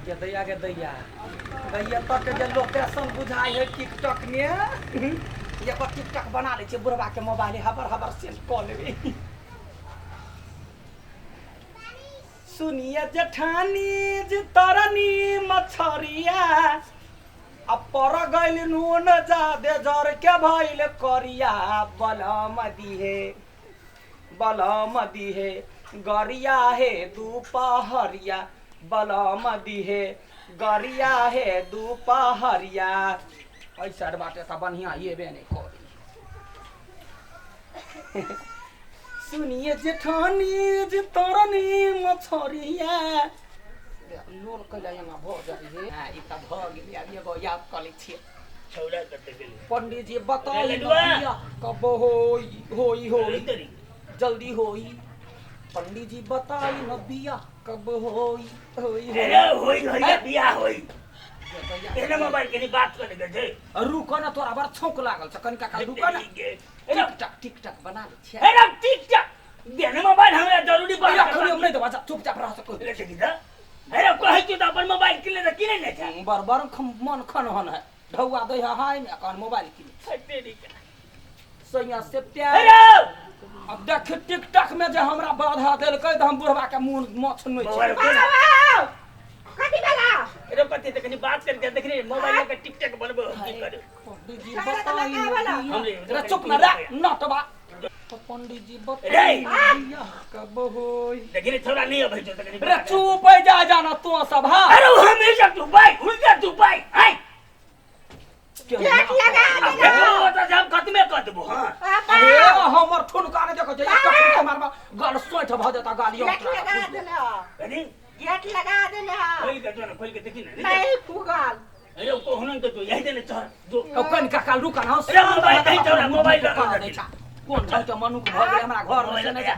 गे दैया, गे दैया, दैया तक जे लोकेशन बुझाइ है टिकटॉक ने, एगो टिकटॉक बना लै छियै, बुढ़बा के मोबाइल हबर हबर सेंड कऽ लेबै। सुनिए जेठानी जे तरनी मछरिया आ पर गइल नून जादे जर के भइल करिया, बलम दिहे, बलम दिहे गरिया हे दुपहरिया, बलम दिहे गरिया हे दुपहरिया। एहि साइड बाटे तऽ बढ़िआँ एबे नहि करी। सुनिए जेठानी जे तरनी मछरिया, लोल कैला एना भऽ जाइ हे। हँ, ई तऽ भऽ गेलै। आब एगो याद कऽ लै छियै। छौड़ा कतऽ गेलै? पंडीजी बताई रे लडुआ। बियाह कब होई होई होई तरी जल्दी होई, पंडीजी बताई न बियाह कब होई होई अरे होई। होई होई, बियाह होई। एने मोबाइल के बात करे के छै। रुक न, तोरा बड़ छौंक लागल छ, कनिका काल रुक न। अरे टिक टक टिक टक बना लै छियै। अरे टिक टक देने मोबाइल हमरा जरूरी अरे बात। अखन हम नहि देबा, जा चुपचाप रह सको। ले सकी त अरे कहै छी त अपन मोबाइल किने त किने नै छै। बर बर मन खन हन है ढौआ दै है हाय में अखन मोबाइल किने तेरी के सैया से प्यार। अरे अब देख, टिकटक में जे हमरा बाधा देलकै तऽ हम बुढ़वा के मुँह माछ नहि छै। मोबाइल कोना? कथी भेला? अरे कथी त कनी बात करके देख रे, मोबाइल के टिक टक बनबो की करे? पंडीजी सारा बताई तऽ न लगावला। बियाह। हमरे रे चुप न रे नटबा, तो पंडीजी बताई रे। न बियाह कब होई। देखि रे छौड़ा नहीं अबै छै त कनी रे चुप है जा जाना तो सब। हाँ अरे हमेशा तू बाई उल्टा तू बाई आइ गेट लगा देला। ओ त हम खत्मे कर देबो। हां अरे हमर ठुनका ने देखो जे एक ठुनका मारबा गल सोंठ भऽ जेता गालियो। गेट लगा देला। कनी गेट लगा देला। खोल के जो ना, खोल के देखी ना। नहीं खुगल। अरे कोहुना तो तू यही देने चढ़ जो। ओ कनिका काल रुक न। अरे मोबाइल नहीं चौड़ा, मोबाइल लगा दै छा, कोन ढंग के मनुख भऽ गेलै हमरा घर में से नहि जा।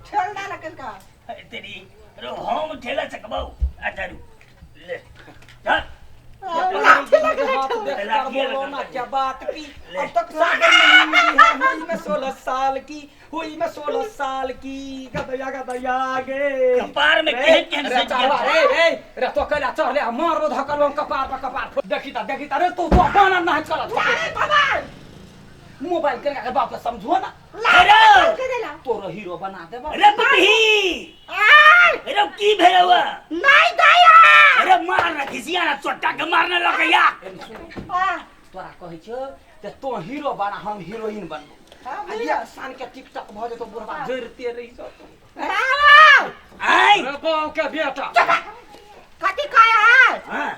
ठेल डाला कनका। अरे तेरी अरे हम ठेला सकबो। अच्छा रुक ले चल। लाठी लगले। हाथ ठेल। देख कर लाठी बोलो लगा ना दे। क्या बात की ले। अब तक सागर नहीं हुई है, हुई मैं 16 साल की, हुई मैं 16 साल की। गदैया गदैया गे कपार में रे, केहन केहन रे सज चढ़वा गेल। रे रे रे तो कैला चढ़ले आ मारबो धकलबो कपार पर कपार फोड़। देखी ता देखी ता रे, तू तो बाना नहीं चलत। अरे मोबाइल। मोबाइल के बाप के समझो ना। अरे के देला। तोरो हीरो बना देबो। अरे बुद्धि आय अरे की भेलौ? नहीं दया। अरे मार ना खिसिया ना चोट्टा के मारने लगैया। एने सुन, आ तोरा कहै छौ जे तों हीरो बना, हम हीरोइन बनबो। हाँ, आ एक सान के टिकटक भऽ जेतौ, बुढ़बा जरिते रहि जेतौ। बाबा। आइ रे बाप के बेटा। कथी कहे है? हां।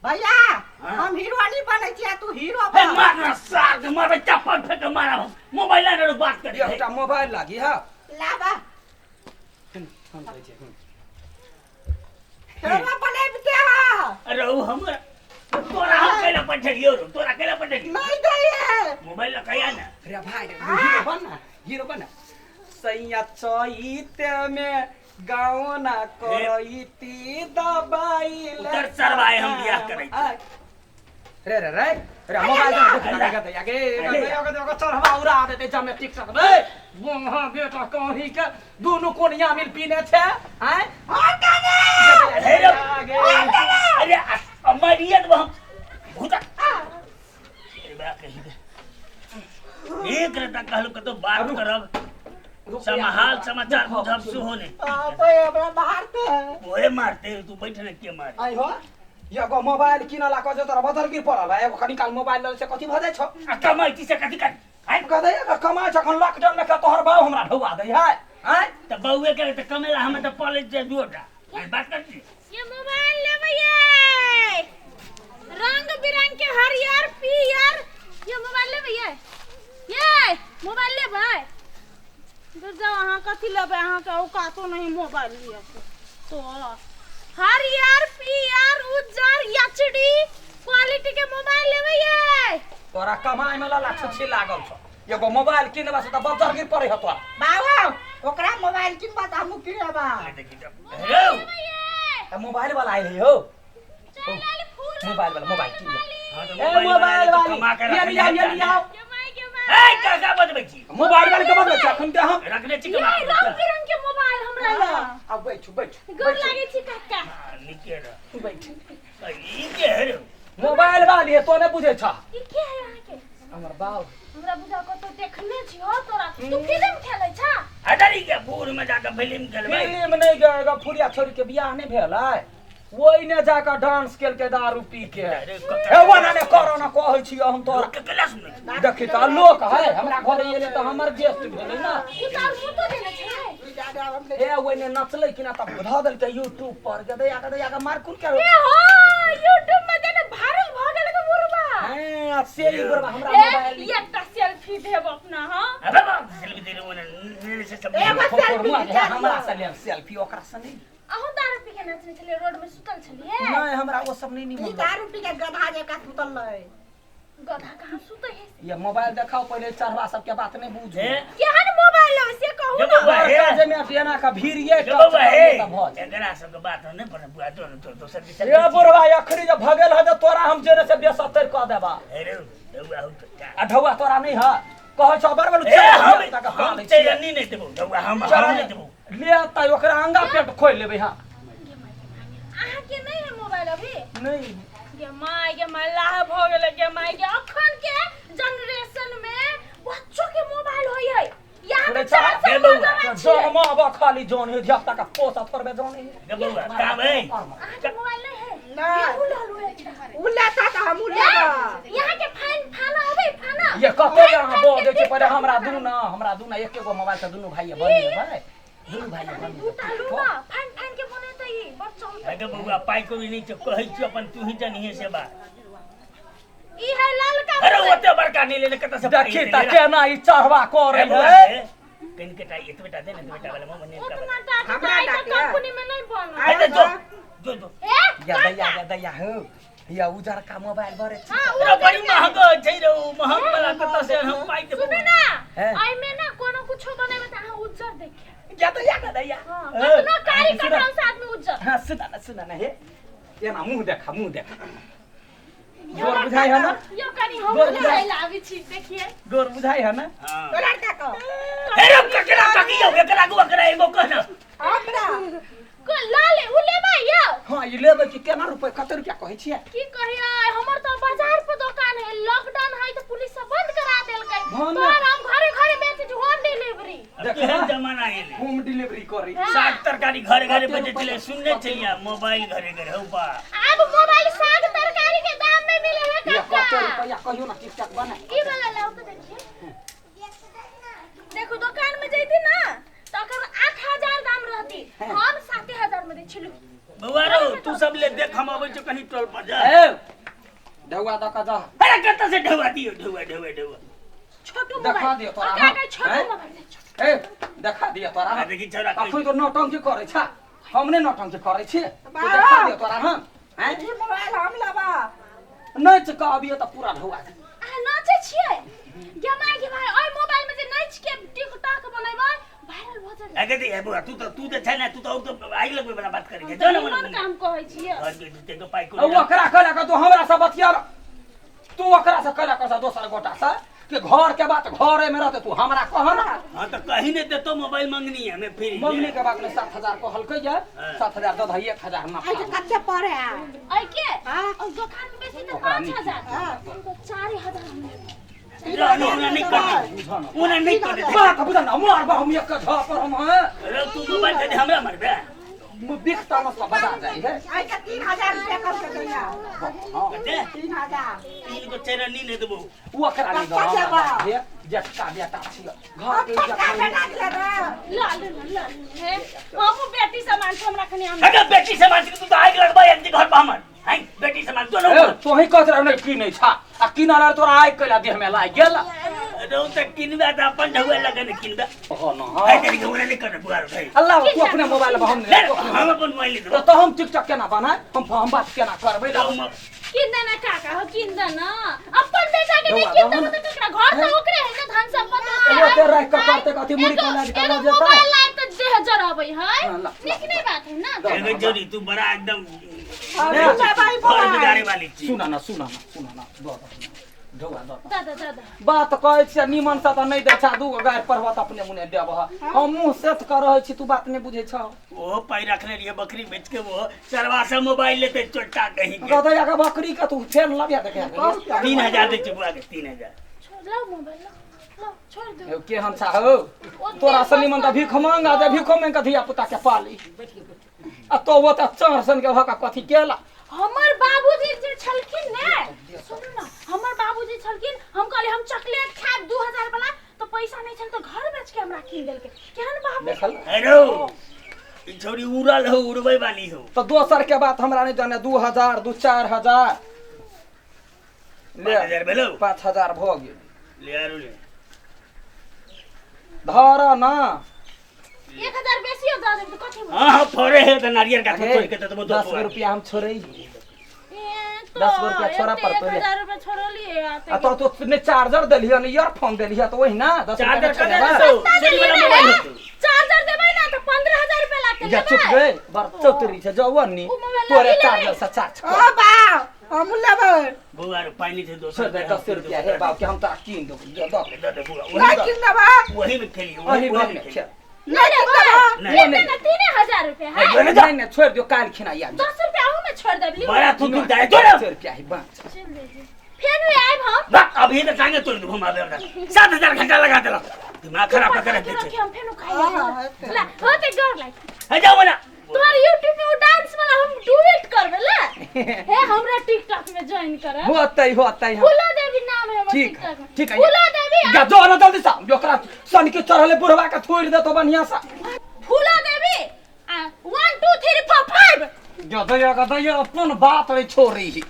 भैया। हाँ। हम हीरो नहीं बनै छियै, तू हीरो हे बन। मार ना सार के मारबै चप्पल फेंक के मारब, मोबाइल ना बात करे। एकटा मोबाइल लागी हा। लाबा। हम कहै छियै, हम्म। हीरो बनेबते हा। अरे उ हमर तोरा हम कैला पठेलियो रो, तोरा कैला पठेलियो? नहीं दया। मोबाइल लकैया ना। रे भाई रे, हीरो बन ना, हीरो बन ना। सैया चैते में गाँव ना करैती दबाई ले। उतर सरवाए हम बियाह करै छी। आय। रे रे रे रे मोबाइल दे, देख ना गदैया गे गदैया गदैया चढ़वा उड़ा देते जमे टिकटक रे। वहाँ बेटा कहीं के दुनू कोनिया मिल पीने छे आय। अरे रे, अरे अमरियत हम भूता अरे बा कही दे एक रटा कहलु कतो बात करब समाहाल समाचार बुझब सेहो ने। बाप रे, हमरा मारते है। ओए मारते तू बैठ ने के मारे। आई हो, एगो मोबाइल किनला कह जे तोरा बदर गिर पड़ल है, एगो कनी काल मोबाइल लल से कथी भऽ जाइ छौ? आ कमाई से कथी कर आइ? गदैया कमाइ छ, अखन लॉकडाउन में के तोहर बाप हमरा ढौआ दै है आय? त बउए करे त कमेला, हम त पले जे दुओटा आइ बात कर छी। ये मोबाइल लेबै ये, रंग बिरंग के, हरियर पियर, ये मोबाइल लेबै ये मोबाइल लेबै। दूर जाओ, अहाँ कथी लेबै? अहाँके औकातो नहीं मोबाइल लिअ के। तो हरियर पियर उज्जर एचडी क्वालिटी के मोबाइल लेबै ये। तोरा कमाइ में लला छुच्छी लागल छौ, एगो मोबाइल किनबा से त बदर गिर पड़ै ह तोरा। बाबा, ओकरा मोबाइल किनबा त हमहूँ किनबा। हेलो। लेबै ये। ए, मोबाइल वाला आइल हो। चल आइल फूल। मोबाइल वाला मोबाइल किन ले। हां त ए मोबाइल तो वाली कमा के ये रखने लिया, ये है। लिया। के माय के माय। ए काका बजबै छी? मोबाइल वाली के बदलै छै अखन ते हम। रखने छी ये कमा के। रंग बिरंग के मोबाइल हमरा लग। आब बैठ बैठ। गोर लागै छी काका। हां, नीके रह। बैठ। बुझै छ ई के है अहाँ के हमर बाप हमरा बुझा कतौ देखने छी हो तोरा तू फिल्म खेलै छा अदरी के बूढ़ में जाके फिल्म खेलबै फिल्म नहीं गएगा फुरिया छोरी के बियाह नहीं भेलै ओहि ने जाकर डांस केलकै दारू पी के अरे हे ओना ने करो ना कहै छियै हम तोरा लोक के केला सुनै छी? देखी तऽ लोक है हमरा घर एलै तऽ हमर गेस्ट भेलै ना उ तऽ मुँह तो देने छै हे ओहि ने नचलै कि ना तब धऽ देलकै यूट्यूब पर गदैया गदैया के मार कुन के ए हो यूट्यूब में देने वायरल भ गेल के बुढ़बा हां से ई बुढ़बा हमरा ए मोबाइल एकटा सेल्फी देब अपना हां अबे बाप सेल्फी दे रहे ने से सब एगो सेल्फी फोटो खिचा हमरा लिअ। से लेब सेल्फी ओकरा से नहीं अहूँ दारू पी के नाचने छलियै रोड में सुतल छलियै नहीं हमरा वो सब नहीं ई निमन दारू पी के गधा जकाँ सुतल रहै गधा कहाँ सुतै है ये मोबाइल देखाओ पहिले चढ़वा सबके बात नहीं बुझू हे केहन मोबाइल लेबै से कहू हे ना बौआ, हे। बड़का जे में एना का भीड़ ये हे बौआ हे तब भऽ जाय। एकरा सबके बात नहीं पर बुआ तो तो दोसर के ये बुढ़वा अखरी जे भगेल है जे तोरा हम जेने से बेसत्तर कऽ देबा अरे ढौआ हो तो जा। आ ढौआ तोरा नहीं है कहै छौ बड़ बड़ ए हम चैरनी नहीं देबो ढौआ हम हम नहीं देबो ले त ओकरा अंगा पेट खोल लेबै हां अहाँ के नहीं है मोबाइल अभी नहीं गे माय गे माय लाह भ गेलै गे माय गे अखन के जनरेशन में बच्चो के मोबाइल होय है यहाँ थोड़े तऽ चार हे साल बौआ, नौजवान छियै। जमा अब खाली जोन है धिया पुता का पोसा थोड़बे जोन है गे बौआ काम है अहाँ के मोबाइल नहीं है नहीं। केहू लहलू है उ लेता तऽ हमहूँ लेबै यहाँ के फाइन फाना अबै फाना ये कते यहाँ बजै छै पहिले हमरा दू ना हमरा दू ना एक एगो मोबाइल से दुनू भाई बनी भाई दुनू भाई बनी दू टा लू ना फाइन फाइन के बनेतै ई बड़ चमकै हे गे बौआ पाइ कोई नहीं छै कहै छी अपन तू ही जानिहे से बात ई है ललका अरे मोबाइल। ओते बड़का नहीं लेने कतऽ से पाइ देखी हेतै त लेला। केना ई चढ़वा करे हे बौआ, है हे, कनिके टा एतबे टा दे ने एतबे टा वाला मोबाइल नहीं उतना टा के हमरा आइ टा तऽ के। कंपनी में नहीं बनल अरे जो जो जो ए या दैया या दैया हो या उजर का मोबाइल बरे छी हां अरे बड़ी महग छै रे ओ महग वाला कतऽ से हम पाइ देबो सुनू ना हैं? एहिमे ना कोनो कुछो बनेबै तऽ अहाँ उज्जर देखिए या दैया का दैया हां कतना कारी कटाउ से आदमी उज्जर हां सुना ना सुना ना हे एना मुंह देखा मुंह देखा गोर बुझाइ है ना यो कनी हम गोर बुझाइ। बुझाइ लाबै छी देखिए गोर बुझाइ है ना हां तोरा का कह हे रे ककरा तकियो एकरा गो एकरा एगो कह ना हमरा को लाले उ लेबै यौ हां ई लेबै कि केना रुपैआ कते रुपैआ कहै छियै की कहियै हमर तऽ बाजार पर दुकान है लॉकडाउन है तऽ पुलिस सब बंद करा देलकै हाँ ना। तोहर हम घरे घरे बेचै छी होम डिलीवरी अब केहन जमाना एलै होम डिलीवरी करै साग तरकारी घरे घरे कते बेचै छलै रुपैआ? सुनने छलियै मोबाइल घरे घरे हौ बा आब मोबाइल साग तरकारी के दाम में मिले है या काका कते रुपैआ कहियो ना ठीक ठाक बना ई वाला लाओ तो देखिए देखो दुकान में जैती ना तो अकर 8000 दाम रहती हम 7000 में दै छलु बौआ रौ तू सब ले देख हम अबै छौ कहीं टोल पर जा ए ढौआ दऽ कऽ जा अरे कतऽ से ढौआ दियौ ढौआ ढौआ ढौआ छोटू देखा मोबाइल दियौ तोरा, ओकरा हाँ। के छोटू हैं? मोबाइल दे, छोटू। ए देखा दिया तोरा आ देखी छौड़ा अखन तो नौटंकी करै छ हम नहि नौटंकी करै छी तू बा। देखा दिया तोरा हम हैं ई मोबाइल हम लेबा नहि तऽ कहबियै तऽ पूरा ढौआ दे। अहाँ नाचै छियै गे माय गे भाय ओहि मोबाइल में जे नाच के टिकटॉक बनेबै वायरल भऽ जेतै अगे दे बौआ तू तऽ छै ने तू तऽ और तऽ आगि लगबै वाला बात करै हम छै तऽ जो ने निमन काम कहै छियै घर के जूते के पाइ आ को ओकरा कहला कऽ तू हमरा से बतिया तू ओकरा से कहला कऽ दोसर गोटा से कि घर के बात घरे में रहते तू हमरा कह ना हाँ तो कहीं नहीं देतो मोबाइल मंगनी है हमें फिर मंगनी के बात में 7000 कहलकै या 7000 दऽ दही 1000 आइ नफा कते पड़े है ऐ के हाँ। और दुकान में बेची तऽ ओकरा नीक 5000 हम तऽ 4000 में लेबै। ना नहीं कर ओना नहीं कर बात बुझ ना मार बा हम एक झापर हम हैं अरे तू मोबाइल दे दे हमरा मरबे बिख तामस पर बजा जाइ है आइ के 3000 रुपया कर के दैया हाँ कते 3000 तीन को चेरनी नहीं देबो ओकरा नहीं कच्चा जेबा। दऽ जेठका बेटा छियै घर के पक्का इज्जत बेटा छियै रे ला ले ना ला ले हे हमहूँ बेटी समान छी हमरा खनी हम अगर बेटी से मान तू तो आगि लगबा एक घर पर हमर हैं बेटी से मान तो ए तोही कहत रह नहीं की नहीं छा आ किनल रह तोरा आगि कैला देह में लागि गेल रो त किनबा त अपन ढौआ लगन किनबा हो न है तेरी के ओना नहीं कर बुआ रे अल्लाह तू अपने मोबाइल पर हम ले हम अपन मोबाइल ले तो हम टिकटॉक केना बनाए हम बात केना करबै देबो किन देना काका हो किन देना अपन बेटा के नहीं रौआ, किन रौआ देबो तऽ केकरा घर तऽ ओकरे है ना धन संपत्ति ओकरे है ओते राखि कऽ करते कथी मुड़ी एगो- कऽ लाज कऽ एगो लऽ जेतै। मोबाइल लाए तऽ देह जराबै है हाँ, ला, ला। नीक नहीं बात है ना एगो जोड़ी तू बड़ा एकदम हम लेबै घर मोबाइल बिगाड़े वाली चीज सुना ना सुना ना सुना ना दऽ दऽ ढौआ दऽ दऽ दऽ दऽ दऽ बात कहै छियै निमन से तऽ नहि दै छह दू गो गारि पढ़बह तऽ अपने मुने देबह हम मुँह सेत कऽ रहै छी तू बात नहि बुझै छह ओहो पाइ रखने रहिए बकरी बेच के वो सरवा से मोबाइल लेते चोटा कहीं के गदैया के बकरी के तू फेर लबिया देखे 3000 दे बुआ के 3000 छोड़ लाओ मोबाइल लाओ लाओ छोड़ दो यौ केहन छा हौ तोरा से निमन तऽ भीख मांगा दे भीखो मांग के धिया पुता के पाली आ तो वो तऽ चढ़ सन के भऽ कथी केला हमर बाबूजी जे छलखिन ने सुनू ना हमर बाबूजी छलखिन हम कहलियै हम चॉकलेट खायब 2000 वाला तो पैसा नहीं छल तो घर बेच के हमरा कीन देलकै केहन बाबू देखल हेलो ई छोरी उड़ल हो उड़बै वाली हो तऽ दोसर के बात हमरा नहि जाने 2000 दू 4000 ले 5000 भेलौ 5000 भऽ गेल ले आरू ले धर ना 1000 बेसी दऽ देब तऽ कथी हाँ हाँ फड़े है तो नारियल का तोड़ के तो 10 गो रुपया हम छोड़ै ए, तो 10 गो रुपया छोड़ऽ एते पड़तौ ले। 1000 रुपया छोड़लियै आ आ तो तो ने चार्जर देलियै ने ईयरफोन देलियै तऽ ओहि ना 10 रुपया चार्जर नहि कने छोड़ेबै। देतौ चोरी वाला मोबाइल होतौ चार्जर देबै ना तऽ 15000 रुपया लागतै जा चुप लेबै गए बड़ चौतरी छै जाउ अन्नी ओ मोबाइल तोरे लगी लेबै। चार्जर से चार्ज ओ कर बा हम लेबै बौआ रे पानी छै छोड़ दोसर दे 10 रुपया हे बाप के हम तोरा कीन देबौ दे दऽ दे दे बौआ नहीं वही किन देबा वही में खेलियो वही वही में में खेल खेलियो नहीं किन देबा नहीं, लेते ना 3000 रुपया है नहीं, नहीं नहीं छोड़ दियो काल्हि खिना आबि 10 रुपया अहू में छोड़ देब लियौ बड़ा तू तू जाए तो ना 10 रुपया ही बाँच चल दीजिए फेर भी आयब हम बा अभी तो टांगे तोड़ दूँ हम आबे हमरा 7000 घंटा लगा देलक दिमाग खराब कर के रखी रख दे हम फेर खाइ हाँ, हेतै। ला होते गोर लाग है जाओ बना तोहर यूट्यूब में वो डांस वाला हम डुएट करबे ला हे हमरा टिकटॉक में ज्वाइन कर होतै होतै हम फूला देवी नाम है हमर ठीक टिकटॉक में ठीक है फूला देवी जा जो ना जल्दी सा ओकरा सन के चढ़ले बुढ़वा के थोड़ देतो बढ़िया सा फूला देवी आ 1 2 3 4 5 गदैया गदैया अपन बात रे छोड़ी ही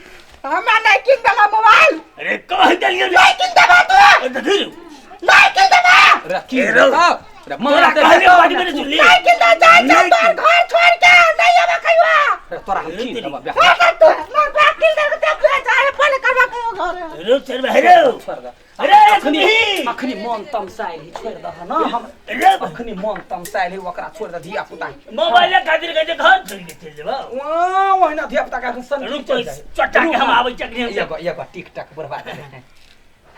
हमरा नहीं किन देला मोबाइल अरे कह देलियो नहीं किन देबा तू अरे धीरे नहीं किन देबा रे की ए रौ। रे तोरा मार दे कहले बात में सुन ले नहीं किन दे जा जा नहीं तोर घर छोड़ के नहीं आबा कहियो रे तोरा हम की देबा बे हाँ तू मोर बाप किन दे के तू जा रे फोन करबा कहियो घर रो चल बा रो छोड़ दे अरे अखनी अखनी अखनी मन तमसाइल ही छोड़ दह ना हम अरे अखनी मन तमसाइल ही ओकरा छोड़ दे धिया पुता मोबाइल खातिर कहे घर छोड़ के चल जेबा वाह ओहिना धिया पुता के सन रुक तो चट्टा के हम आबै चकनी हम एगो एगो टिक टक बुढ़वा दे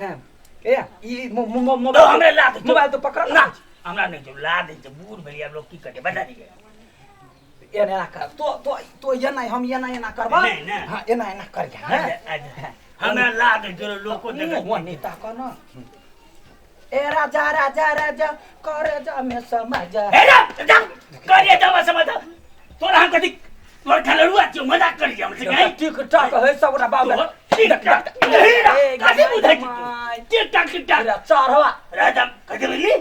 हां ए ई मो मो मो तो हमरा ला दे मोबाइल तो पकड़ ना हमरा नहीं जो ला दे जो बूढ़ भेलिया लोग की करे बता दिए एना एना कर तो तो तो एना हम एना एना करबा नहीं, नहीं। हां एना एना करिया हां अच्छा हमरा ला दे जो लोग को देखे वो नेता को ना ए राजा राजा राजा करे जा में समझ हे रे जा करिए जावा समझ तोरा हम कथी तोर खलरुआ छियो मजाक करिए हमसे कहीं टिक टक है सब बाबू टिक टक नहीं रा कथी बुझै छी तू? टिक टक टिक टक चढ़वा राजा कथी बोलली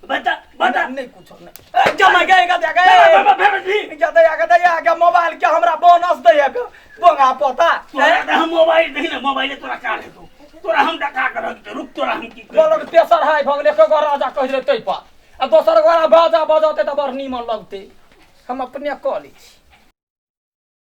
बता बता नहीं कुछ नहीं जमा गए गए गए बाबा फेर गदया गदया के मोबाइल के हमरा बोनस दे के बोंगा पोता तोरा तऽ हम मोबाइल दही ना मोबाइल तोरा का हेतौ तोरा हम डका के रख दे रुक तोरा हम की करी। बोलक तेसर हाय भऽ गेलै एको राजा कहि देतै पर आ दोसर गोरा बाजा बजौते तऽ बड़ नीमन लगतै हम अपने कऽ लै छी।